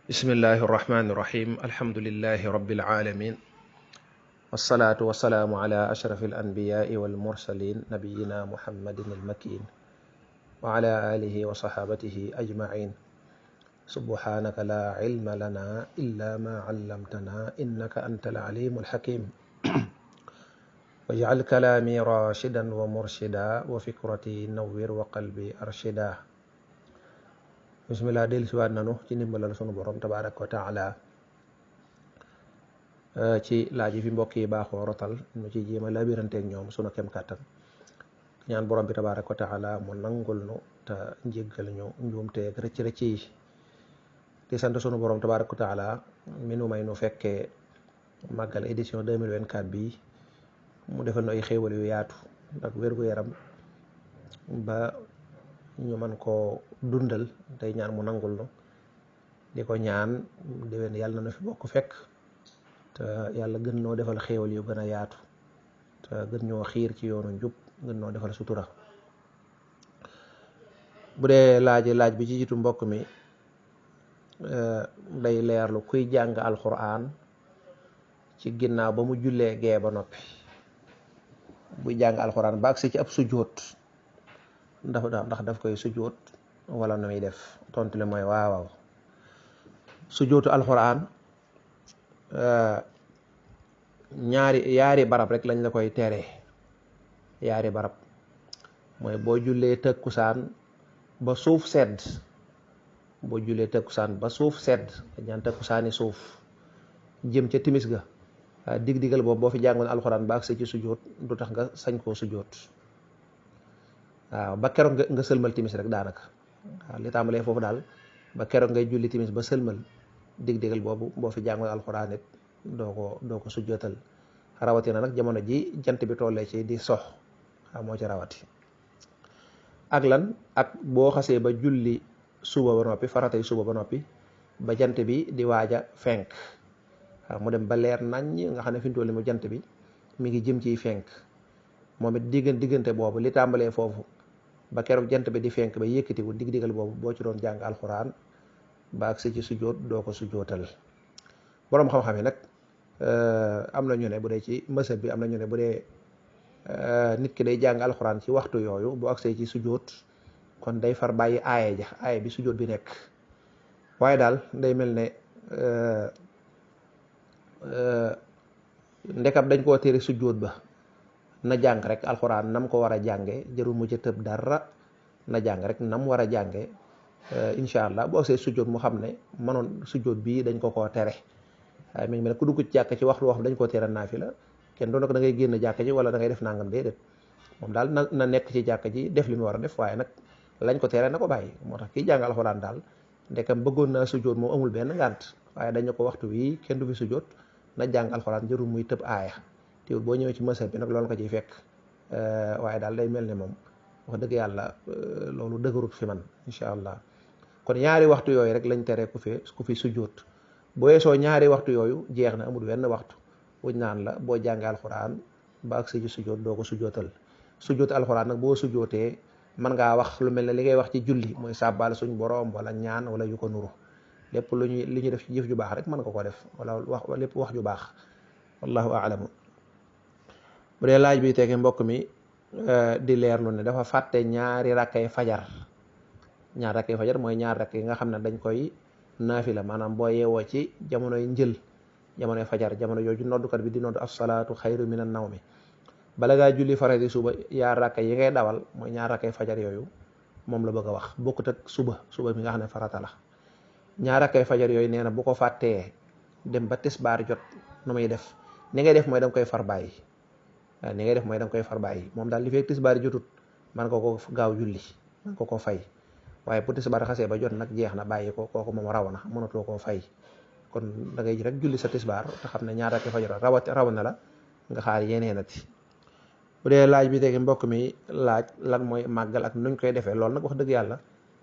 bismillahi irrahmani irrahim alhamdulilahi rabbil alamin wassalaatu wassalaamu ala ashrafi alanbiyaai walmursalin nabiyina muhammadin almakin wa ala alihi wa sahabatihi ajmain subhanaka la ilma lana illa ma allamtana innaka anta alalimu alhakim waj'al kalami rashidan wa murshida wa fikrati nawwir wa qalbi arshida. bismillah dellu siwaat nanu ci ndimbalal sunu borom tabaraka wa taala ci laaj yi fi mbokk yi baaxoo rotal nu ci jéema labiranteeg ñoom sunu kem kàttan ñaan borom bi tabaraka wa taala mu nangul nu te njéggal ñu njuumteeg rëcc-rëcc yi di sant sunu borom tabaraka wa taala mi nu may nu fekkee màggal édition 2024 bi mu defal nu ay xéewal yu yaatu ak wér-gu-yaram ba ñu mën koo dundal tey ñaan mu nangul nu di ko ñaan déwén yàlla na fi bokk fekk te yàlla gën noo defal xéewal yu gën a yaatu te gën ñoo xiir ci yoonu njub gën noo defal sutura. bu dee laaj bi ci jiitu mbokk mi day leerlu kuy jàng alxuraan ci ginnaaw ba mu jullee gee ba noppi buy jàng alxuraan ba agsi ci ab sujjóot ndax daf koy sujjóot wala nu muy def tontu le mooy waaw sujjóotu alxuraan yaari barab rek lañ la koy teree. yaari barab mooy boo jullee tëkkusaan ba suuf sedd dañ naan tëkkusaani suuf jëm ca timis ga dig-digal boobu boo fi jàngoon alxuraan ba agsi ci sujjóot du tax nga sañ koo sujjóot waaw ba keroog nga sëlmal timis rek daanaka waaw li tàmbalee foofu daal ba keroog ngay julli timis ba sëlmal dig-digal boobu boo fi jàngoon alxuraan it doo ko sujjootal rawatina nag jamono ji jant bi tollee ci di sox waaw moo ci rawati ak lan ak boo xasee ba julli suba ba noppi faratay suba ba noppi ba jant bi di waaja fenk waaw mu dem ba leer naññ nga xam ne fi mu toll mu jant bi mi ngi jëm ciy fenk moom it diggante boobu li tàmbalee foofu ba keroog jant bi di fenk ba yëkkatiwu dig-digal boobu boo ci doon jàng alxuraan ba agsi ci sujjóot doo ko sujjóotal. boroom xam-xam yi nag am na ñu ne bu dee ci mësëb bi am na ñu ne bu dee nit ki day jàng alxuraan ci waxtu yooyu bu agsee ci sujjóot kon day far bàyyi aaya bi sujjóot bi nekk waaye daal day mel ne ndekam dañ koo tere sujjóot ba na jàng rek alxuraan nam ko war a jànge jarul mu ca tëb dara na jàng rek nam war a jànge incha allah bu agsee sujjóot mu xam ne mënoon sujjóot bii dañ ko koo tere waaye mi ngi mel ne ku dugg ci jàkka ci waxtu wax dañ koo tere naafila kenn doon ko da ngay génn jàkka ji wala da ngay def nangam déedéet moom daal na nekk ci jàkka ji def li mu war a def waaye nag lañ ko tere na ko bàyyi. moo tax kii jàng alxuraan daal ndekam bëggoon naa sujjóot moom amul benn ngànt waaye dañu ko waxtu wi kenn du fi sujjóot na jàng alxuraan jarul muy tëb aaya teewul boo ñëwee ci mësëb bi nag loolu ko ciy fekk waaye daal day mel ne moom wax dëgg yàlla loolu dëgërut fi man incha allah. kon ñaari waxtu yooyu rek lañ tere ku fi sujjóot boo weesoo ñaari waxtu yooyu jeex na amul wenn waxtu wuñ naan la boo jàngee alxuraan ba agsi ci sujjóot doo ko sujjóotal. sujjóot alxuraan nag boo sujjóotee mën ngaa wax lu mel ne li ngay wax ci julli mooy sàbbaal suñ boroom wala ñaan wala yu ko nuru lépp li ñuy def ci jëf ju baax rek mën nga ko def wala lépp wax ju baax wallahu a'lamu. bu dee laaj bi tege mbokk mi di leerlu ne dafa fàtte ñaari rakkay fajar mooy ñaar rakk yi nga xam ne dañ koy naafila maanaam boo yeewoo ci jamonoy njël jamonoy fajar jamono jooju noddukat bi di noddu as-salaatu xayru minan nawmi bala ngaa julli farati suba ñaar rakk yi ngay dawal mooy ñaar rakkay fajar yooyu moom la bëgg a wax bokkut ak suba mi nga xam ne farata la. ñaar rakkay fajar yooyu nee na bu ko fàttee dem ba tisbaar jot nu muy def ni ngay def mooy da nga koy far bàyyi moom daal li fekk tisbaar jotut man nga ko gaaw julli man nga ko fay waaye bu tisbaar xasee ba jot nag jeex na bàyyi ko kooku moom raw na mënatoo koo fay kon da ngay rek julli sa tisbaar te xam ne ñaar rakkay fajar raw na la nga xaar yeneenati. bu dee laaj bi tege mbokk mi laaj lan mooy màggal ak nuñ koy defee loolu nag wax dëgg yàlla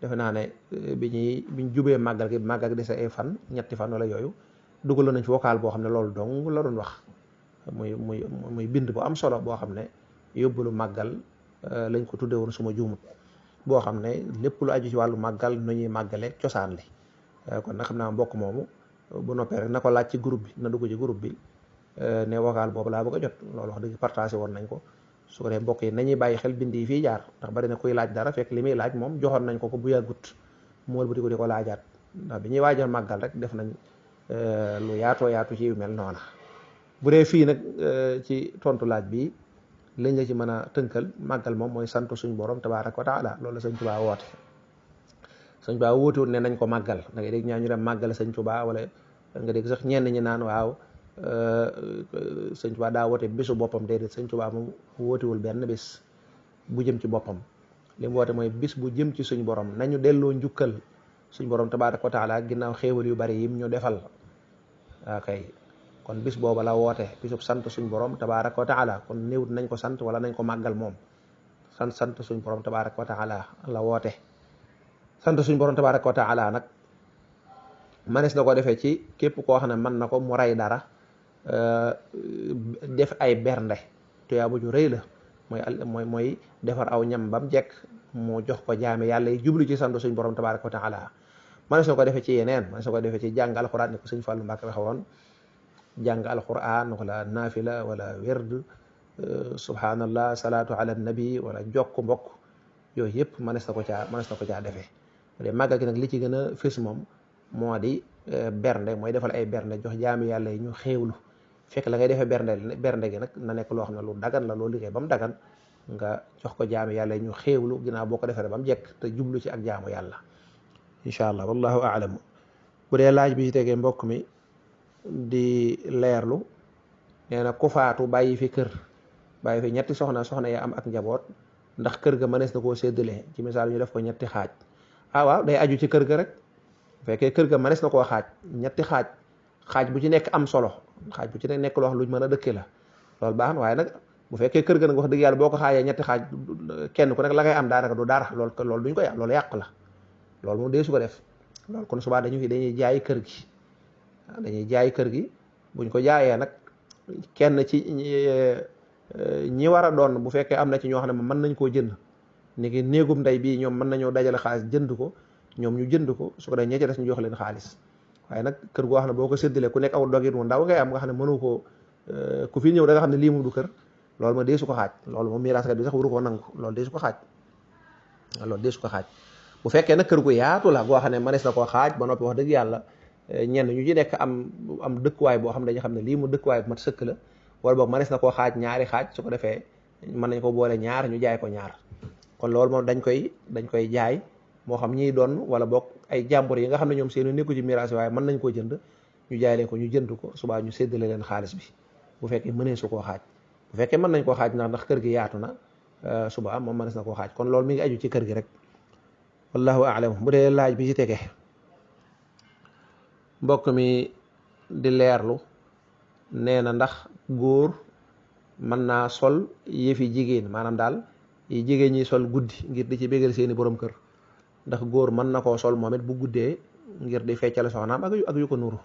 defe naa ne biñ jubee màggal gi màggal gi dese ay fan ñetti fan wala yooyu dugaloon nañ fi vocal boo xam ne loolu dong la doon wax muy bind bu am solo boo xam ne yóbbalu màggal lañ ko tuddee woon suma juumut boo xam ne lépp lu aju ci wàllu màggal nu ñuy màggale cosaan li kon nag xam naa mbokk moomu bu noppee rek na ko laaj ci groupe bi na dugg ci groupe bi ne vocal boobu laa bëgg a jot loolu wax dëgg partagé woon nañ ko su ko defee mbokk yi nañuy bàyyi xel bind yi fii jaar ndax bari na kuy laaj dara fekk li muy laaj moom joxoon nañ ko bu yàggut mool bu di ko laajaat ndax bi ñuy waajal màggal rek def nañ lu yaatoo yaatu ci yu mel noona bu dee fii nag ci tontu laaj bi lañ la ci mën a tënkal màggal moom mooy sant suñ borom tabaaraka wa taala loolu la sëñ Tuubaa woote sëñ Tuubaa wootewul ne nañ ko màggal da ngay dégg ñaa ñu dem màggal sëñ Tuubaa wala nga dégg sax ñenn ñi naan waaw sëñ Tuubaa daa woote bisu boppam déedéet sëñ Tuubaa moom wootewul benn bis bu jëm ci boppam li mu woote mooy bis bu jëm ci suñ borom nañu delloo njukkal suñ borom tabaaraka wa taala ginnaaw xéewal yu bari yim ñu defal waa kay kon bis booba la woote bisub sant suñ borom tabaaraka wa taala kon néewut nañ ko sant wala nañ ko màggal moom sant suñ borom tabaaraka wa taala la woote sant suñ borom tabaaraka wa taala nag manees na ko defee ci képp koo xam ne mën na ko mu rey dara def ay bernde tuyaaba ju rëy la mooy defar aw ñam bam jekk mu jox ko jaame yàlla yi jublu ci sant suñ borom tabaaraka wa taala manees na ko defee ci yeneen manees na ko defee ci jàng alxuraan ni ko sëñ Fallu Mbàkke waxe woon jàng alquran wala naafila wala werd subhanallah salaatu ala nabi wala jokk mbokk yooyu yëpp mënees na ko caa defee de màggal gi nag li ci gën a fës moom moo di bernde mooy defal ay bernde jox jaami yàlla yi ñu xéewlu fekk la ngay defee bernde gi nag na nekk loo xam ne lu dagan la loo liggéey ba mu dagan nga jox ko jaami yàlla yi ñu xéewlu ginnaaw boo ko defee ba mu jekk te jublu ci ak jaamu yàlla incha allah wallahu a'lam bu dee laaj bi ci tegee mbokk mi di leerlu nee na ku faatu bàyyi fi kër bàyyi fi ñetti soxna ya am ak njaboot ndax kër ga mënees na koo séddale ci misaal ñu def ko ñetti xaaj waaw day aju ci kër ga rek bu fekkee kër ga mënees na koo xaaj ñetti xaaj bu ci nekk am solo xaaj bu ci nekk loo xam luñ mën a dëkke la loolu baax na waaye nag bu fekkee kër ga nag wax dëgg yàlla boo ko xaajee ñetti xaaj kenn ku nekk la ngay am daanaka du dara loolu duñ ko yàq loolu yàq la loolu moom dee su ko def loolu kon subaa dañuy jaay kër gi dañuy jaay kër gi buñ ko jaayee nag kenn ci ñi war a doon bu fekkee am na ci ñoo xam ne mën nañ koo jënd ni ki néegum ndey bii ñoom mën nañoo dajale xaalis jënd ko ñoom ñu jënd ko su ko dee ñee ci des ñu jox leen xaalis waaye nag kër goo xam ne boo ko séddalee ku nekk aw dogit mu ndaw ngay am nga xam ne mënu ko ku fi ñëw da nga xam ne lii moom du kër loolu ma dee su ko xaaj loolu moom miraaskat bi sax waru koo nangu loolu dee su ko xaaj bu fekkee nag kër gu yaatu la goo xam ne mënees na koo xaaj ba noppi wax dëgg yàlla ñenn ñu ci nekk am dëkkuwaay boo xam ne dañu xam ne lii mu dëkkuwaay bu mat sëkk la wala boog mënees na koo xaaj ñaari xaaj su ko defee mën nañ ko boole ñaar ñu jaay ko ñaar kon loolu moom dañ koy jaay moo xam ñiy doon wala boog ay jàmbur yi nga xam ne ñoom seenu nekku ci miraas waaye mën nañ koo jënd ñu jaay leen ko ñu jënd ko subaa ñu séddale leen xaalis bi bu fekkee mënee su koo xaaj bu fekkee mën nañ koo xaaj ndax kër gi yaatu na subaa moom mënees na koo xaaj kon loolu mi ngi aju ci kër gi rek wallahu a'lam bu dee laaj bi ci tege mbokk mi di leerlu nee na ndax góor mën naa sol yëfi jigéen maanaam daal yi jigéen ñi sol guddi ngir di ci bégal seeni borom kër ndax góor mën na koo sol moom it bu guddee ngir di feccale soxnaam ak yu ko nuru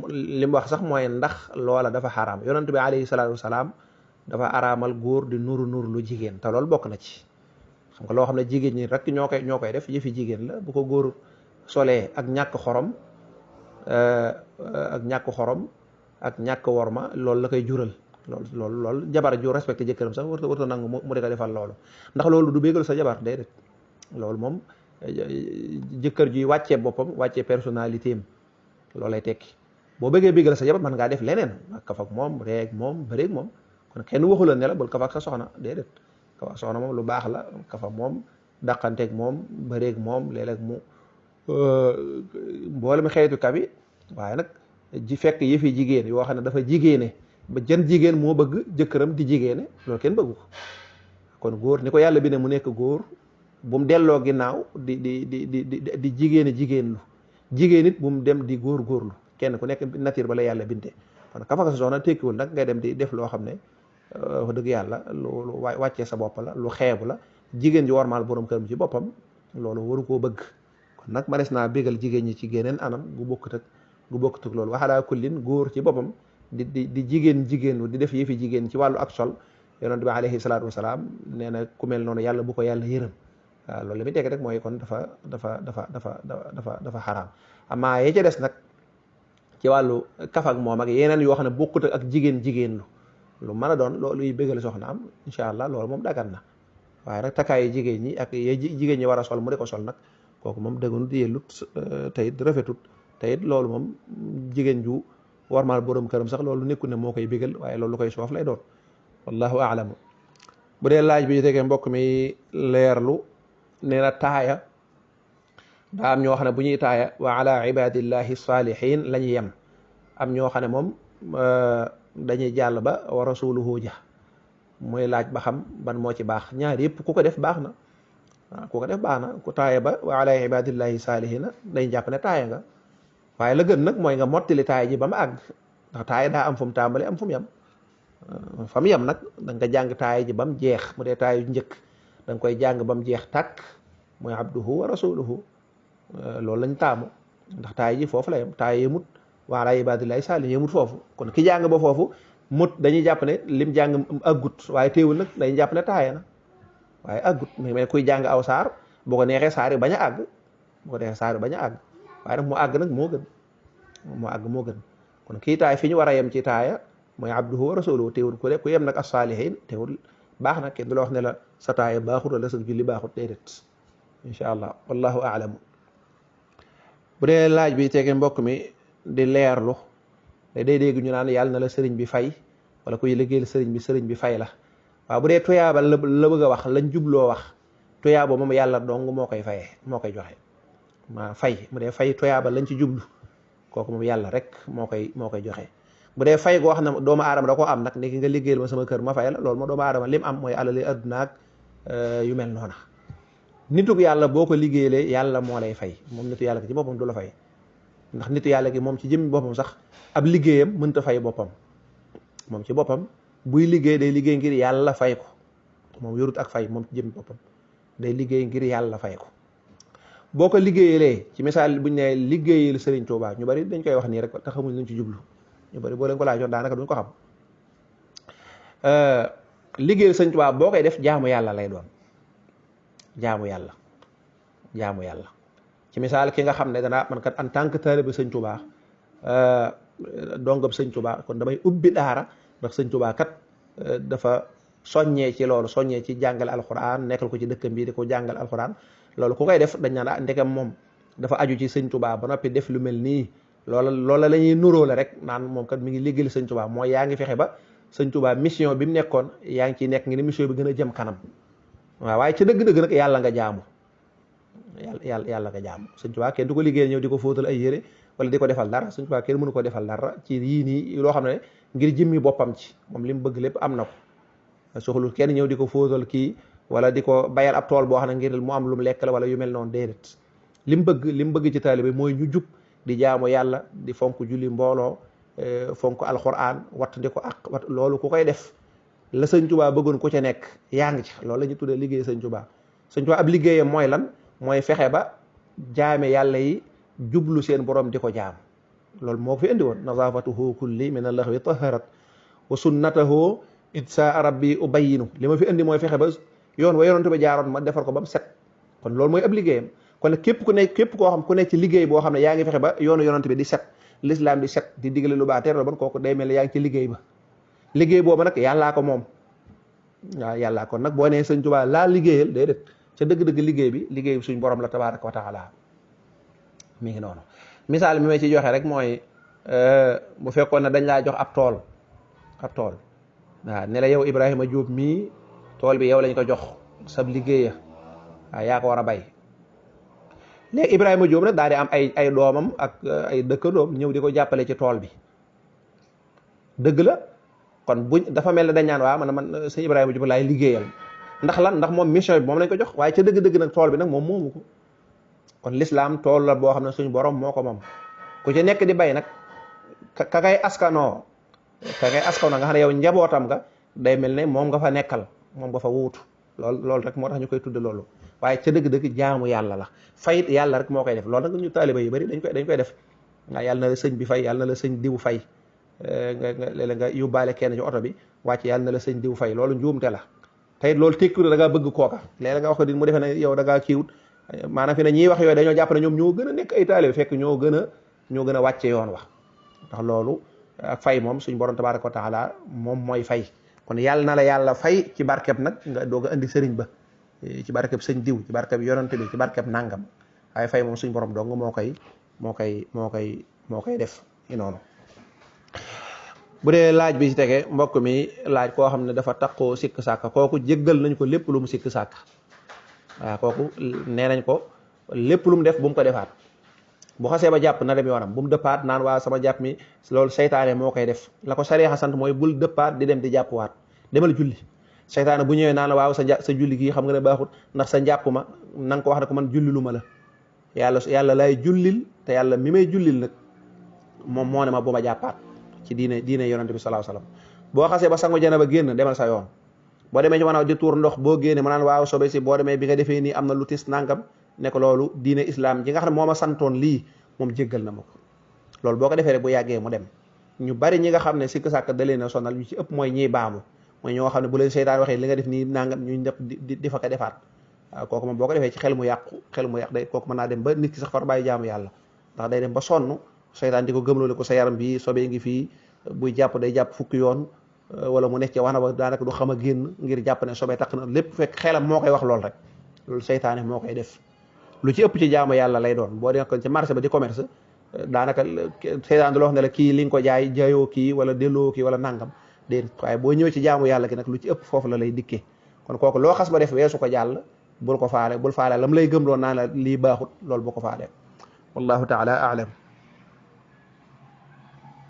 li mu wax sax mooy ndax loola dafa xaraam yonent bi alayhi salaatu wasalaam dafa araamal góor di nuru lu jigéen te loolu bokk na ci xam nga loo xam ne jigéen ñi rek ñoo koy def yëfi jigéen la bu ko góor solee ak ñàkk xorom ak ñàkk worma loolu la koy jural loolu jabar ju respecté jëkkëram sax warta nangu mu di ko defal loolu ndax loolu du bégal sa jabar déedéet loolu moom jëkkër ji wàccee boppam wàccee personnalité am loolu lay tekki boo bëggee bégal sa jabar mën ngaa def leneen kaf ak moom reeg moom bëreeg moom kon kenn waxu la ne la bul kaf ak sa soxna déedéet kaf ak soxna moom lu baax la kaf ak moom daqanteeg moom bëreeg moom léeg-léeg mu mboolem xeetu kabi waaye nag ji fekk yëfi jigéen yoo xam ne dafa jigéene ba jën jigéen moo bëgg jëkkëram di jigéene loolu kenn bëggu ko kon góor ni ko yàlla bi ne mu nekk góor bu mu delloo ginnaaw di jigéen lu jigéen it bu mu dem di góorlu kenn ku nekk nature ba la yàlla binte kon ka fa sa soxna tekkiwul nag ngay dem di def loo xam ne wax dëgg yàlla lu wàccee sa bopp la lu xeebu la jigéen ji warmaal borom këram ci boppam loolu waru koo bëgg kon nag manees naa bégal jigéen ñi ci geneen anam gu bokkut ak loolu waxalaa kullin góor ci boppam di jigéenlu di def yëfi jigéen ci wàllu ak sol yonent bi alayhi salaatu wasalaam nee na ku mel noonu yàlla bu ko yàlla yërëm waaw loolu li muy tekki rek mooy kon dafa xaraam amaa yee ca des nag ci wàllu kaf ak moom ak yeneen yoo xam ne bokkut ak jigéen lu mën a doon loolu yi bëggal soxna am incha allah loolu moom dagan na waaye nag takkaayu jigéen ñi ak ye jigéen ñi war a sol mu di ko sol nag kooku moom dëgganut yellut teyit rafetut teyit loolu moom jigéen ju warmaal borom këram sax loolu nekkul ne moo koy bégal waaye loolu lu koy soof lay doon wallahu aalamu bu dee laaj bi tegee mbokk mi leerlu nee na taaya daa am ñoo xam ne bu ñuy taaya wa ala ibadillahi salihin la ñuy yem am ñoo xam ne moom dañuy jàll ba wa rasuluhu ja muy laaj ba xam ban moo ci baax ñaar yëpp ku ko def baax na waaw ku ko def baax na ku taaya ba wa ala ibadillahi salihina dañ jàpp ne taaya nga waaye la gën nag mooy nga mottali taaya ji ba mu àgg ndax taaya daa am fu mu tàmbali am fu mu yem fa mu yem nag da nga jàng taaya ji ba mu jeex mu dee taaya yu njëkk da nga koy jàng ba mu jeex tàkk mooy abduhu wa rasuluhu loolu lañ taamu ndax taaya ji foofu la yem taaya yemut wa ala ibadillahi salihin yemut foofu kon ki jàng ba foofu mut dañuy jàpp ne lim jàng aggut waaye teewul nag dañuy jàpp ne taaya na waaye aggut mais kuy jàng aw saar boo ko neexee saar yi bañ a àgg boo ko neexee saar yi bañ a àgg waaye nag mu àgg nag moo gën moo àgg moo gën kon kii taay fi ñu war a yem ci taaya mooy abduhu wa rasuluhu teewul ku yem nag as-saalihiin teewul baax na kenn du la wax ne la sa taaya baaxut wala sa julli baaxut déedéet incha allah wallahu aalamu bu dee laaj bi tege mbokk mi di leerlu day dégg ñu naan yàlla na la sëriñ bi fay wala kuy liggéeyal sëriñ bi fay la waaw bu dee tuyaaba la bëgg a wax lañ jubloo wax tuyaaba moom yàlla dong moo koy fayee moo koy joxe ma fay mu dee fay tuyaaba lañ ci jublu kooku moom yàlla rek moo koy joxe bu dee fay goo xam ne doomu aadama da koo am nag nekk nga liggéeyal ma sama kër ma fay la loolu moo doomu aadama lim am mooy alali adduna ak yu mel noona nituk yàlla boo ko liggéeyalee yàlla moo lay fay moom nitu yàlla ki ci boppam du la fay ndax nitu yàlla gi moom ci jëmmi boppam sax ab liggéeyam mënta fay boppam moom ci boppam buy liggéey day liggéey ngir yàlla fay ko moom yorut ak fay moom ci jëmmi boppam day liggéey ngir yàlla fay ko boo ko liggéeyalee ci misaal buñ ne liggéeyal Serigne Touba ñu bari dañ koy wax nii rek te xamuñ luñ ci jublu ñu bari boo leen ko laajoon daanaka duñ ko xam liggéeyal Serigne Touba boo koy def jaamu yàlla lay doon jaamu yàlla ci misaal ki nga xam ne danaa man kat en tant que taalibe Serigne Touba dongab Serigne Touba kon damay ubbi daara ndax Serigne Touba kat dafa soññee ci loolu soññee ci jàngale alxuraan nekkal ko ci dëkkam bi di ko jàngal alxuraan loolu ku koy def dañ naan ndegam moom dafa aju ci Sëñ Tuubaa ba noppi def lu mel nii loola la ñuy nuróole rek naan moom kat mi ngi liggéeyal Sëñ Tuubaa mooy yaa ngi fexe ba Sëñ Tuubaa mission bi mu nekkoon yaa ngi ciy nekk ngi ne mission bi gën a jëm kanam waaw waaye ca dëgg-dëgg nag yàlla nga jaamu yàlla nga jaamu Sëñ Tuubaa kenn du ko liggéeyal ñëw di ko fóotal ay yére wala di ko defal dara Sëñ Tuubaa kenn mënu ko defal dara ci yii nii loo xam ne ngir jëmmi boppam ci moom li mu bëgg lépp am na ko soxlul kenn ñëw di ko fóotal kii wala di ko bayal ab tool boo xam ne ngir mu am lu mu lekk la wala yu mel noonu déedéet li mu bëgg ci taalibe mooy ñu jub di jaamu yàlla di fonk julli mbooloo fonk alxuraan watt di ko ak loolu ku koy def la Sëñ Tuubaa bëggoon ku ca nekk yaa ngi ci loolu la ñu tuddee liggéey Sëñ Tuubaa Sëñ Tuubaa ab liggéeyam mooy lan mooy fexe ba jaame yàlla yi jublu seen borom di ko jaam loolu moo ko fi indi woon nazafatuhu kulli min allaxwi taharat wa sunnatahu itsaa rabbi ubayinu li ma fi indi mooy fexe ba yoon wa yonent bi jaaroon ma defar ko ba mu set kon loolu mooy ab liggéeyam kon képp koo xam ku nekk ci liggéey boo xam ne yaa ngi fexe ba yoonu yonent bi di set l'islam di set di digle lu baax tere bon kooku day mel ne yaa ngi ci liggéey ba liggéey boobu nag yàllaa ko moom waaw yàllaa kon nag boo nee Sëñ Tuubaa laa liggéeyal déedéet ca dëgg-dëgg liggéey bi liggéey bi suñ borom la tabaaraka wa taala mi ngi noonu misaal mi may ci joxe rek mooy bu fekkoon ne dañ laa jox ab tool waaw ne la yow Ibrahima Diop mii tool bi yow lañ ko jox sab liggéeya waaw yaa ko war a bay léegi Ibrahima Diop nag daal di am ay doomam ak ay dëkkandoom ñëw di ko jàppale ci tool bi dëgg la kon buñ dafa mel ne dañ naan waa man sëñ Ibrahima Diop laay liggéeyal ndax lan ndax moom mission bi moom lañ ko jox waaye ca dëgg-dëgg nag tool bi nag moom moomu ko kon l'islam tool la boo xam ne suñu borom moo ko moom ku ci nekk di bay nag ka kay askanoo nga xam ne yow njabootam nga day mel ne moom nga fa nekkal moom nga fa wuutu loolu rek moo tax ñu koy tudde loolu waaye ca dëgg-dëgg jaamu yàlla la fayit yàlla rek moo koy def loolu nag ñu taaliba yu bari dañ koy def nga yàlla na la sëñ bi fay yàlla na la sëñ diw fay léeg-léeg nga yóbbaale kenn ci oto bi wàcc yàlla na la sëñ diw fay loolu njuumte la tey loolu tekkiwul da ngaa bëgg kooka léeg nga wax ko di mu defee ne yow da ngaa kiiwut maanaam fi ne ñiy wax yooyu dañoo jàpp ne ñoom ñoo gën a nekk ay taalibe fekk ñoo gën a wàcce yoon wax ndax loolu ak fay moom suñ borom tabaraka wa taala moom mooy fay kon yàlla na la yàlla fay ci barkeb nag nga doog a indi sëriñ ba ci barkeb sëñ diw ci barkeb yonante bi ci barkeb nangam waaye fay moom suñ borom dong moo koy def noonu. bu dee laaj bi ci tege mbokk mi laaj koo xam ne dafa takkoo sikk sàkk kooku jéggal nañ ko lépp lu mu sikk sàkk waaw kooku nee nañ ko lépp lu mu def bu mu ko defaat bu xasee ba jàpp na dem yoonam bu mu dëppaat naan waa sama jàpp mi loolu seytaane moo koy def la ko sariya sant mooy bul dëppaat di dem di jàppwaat demal julli seytaane bu ñëwee naan la waaw sa julli gii xam nga ne baaxut ndax sa njàpp ma na nga ko wax ne ko man julli lu ma la yàlla lay jullil te yàlla mi may jullil nag moom moo ne ma bu ma jàppaat ci diine yonante bi sallallahu alayhi wasallam boo xasee ba sangu janaba génn demal sa yoon boo demee ci maanaam di tuur ndox boo génne ma naan waaw sobe si boo demee bi nga defee nii am na lu tis nangam ne ko loolu diine islam ji nga xam ne moo ma santoon lii moom jéggal na ma ko loolu boo ko defee rek bu yàggee mu dem ñu bari ñi nga xam ne sikk sàkk da leen a sonal ñu ci ëpp mooy ñiy baamu mooy ñoo xam ne bu leen seytaan waxee li nga def nii nangam ñu ñëpp di fa ko defaat waaw kooku moom boo ko defee ci xel mu yàqu day kooku mën naa dem ba nit ki sax far bàyyi jaamu yàlla ndax day dem ba sonn seytaan di ko gëmloole ko sa yaram bi sobee ngi fii buy jàpp day jàpp fukki yoon wala mu nekk ci wax na ba daanaka du xam a génn ngir jàpp ne sobee takk na lépp fekk xelam moo koy wax lool rek loolu seytaane moo koy def lu ci ëpp ci jaamu yàlla lay doon boo dee ko ci marché ba di commerce daanaka seytaan du la wax ne la kii li nga ko jaayoo kii wala delloo kii wala nangam déet waaye boo ñëwee ci jaamu yàlla gi nag lu ci ëpp foofu la lay dikkee kon kooku loo xas ba def weesu ko jàll bul faale lam lay gëm loon naan la lii baaxut loolu bu ko faale wallahu taala aalam